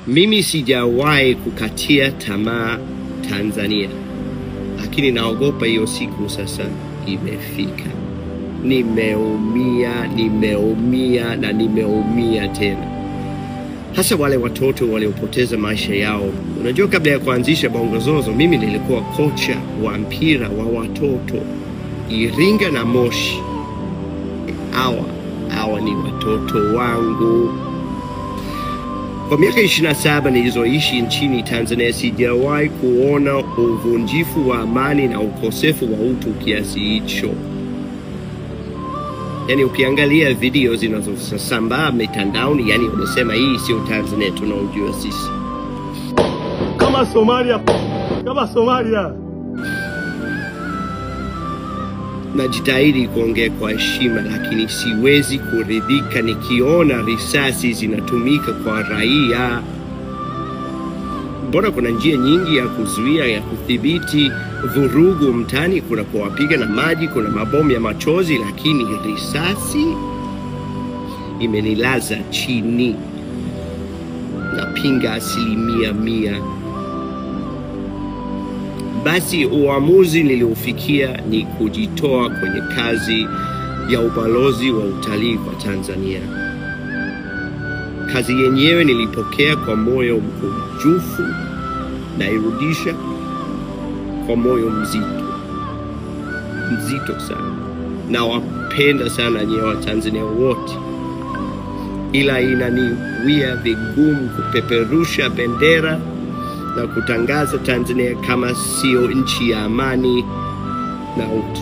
Mimi sijawahi kukatia tamaa Tanzania, lakini naogopa hiyo siku sasa imefika. Nimeumia, nimeumia na nimeumia tena, hasa wale watoto waliopoteza maisha yao. Unajua, kabla ya kuanzisha Bongozozo, mimi nilikuwa kocha wa mpira wa watoto Iringa na Moshi. Hawa ni watoto wangu. Kwa miaka 27 nilizoishi nchini Tanzania, sijawahi kuona uvunjifu wa amani na ukosefu wa utu kiasi hicho. Yani ukiangalia video zinazosambaa mitandaoni, yani unasema hii sio Tanzania tunaojua sisi. Kama Somalia, kama Somalia. Najitahidi kuongea kwa heshima, lakini siwezi kuridhika nikiona risasi zinatumika kwa raia. Mbona kuna njia nyingi ya kuzuia, ya kudhibiti vurugu mtaani? Kuna kuwapiga na maji, kuna mabomu ya machozi, lakini risasi imenilaza chini. Napinga 100%. Basi uamuzi niliofikia ni kujitoa kwenye kazi ya ubalozi wa utalii kwa Tanzania. Kazi yenyewe nilipokea kwa moyo mkunjufu, nairudisha kwa moyo mzito, mzito sana. Nawapenda sana nyewe wa Tanzania wote, ila inaniwia vigumu kupeperusha bendera na kutangaza Tanzania kama sio nchi ya amani na utu.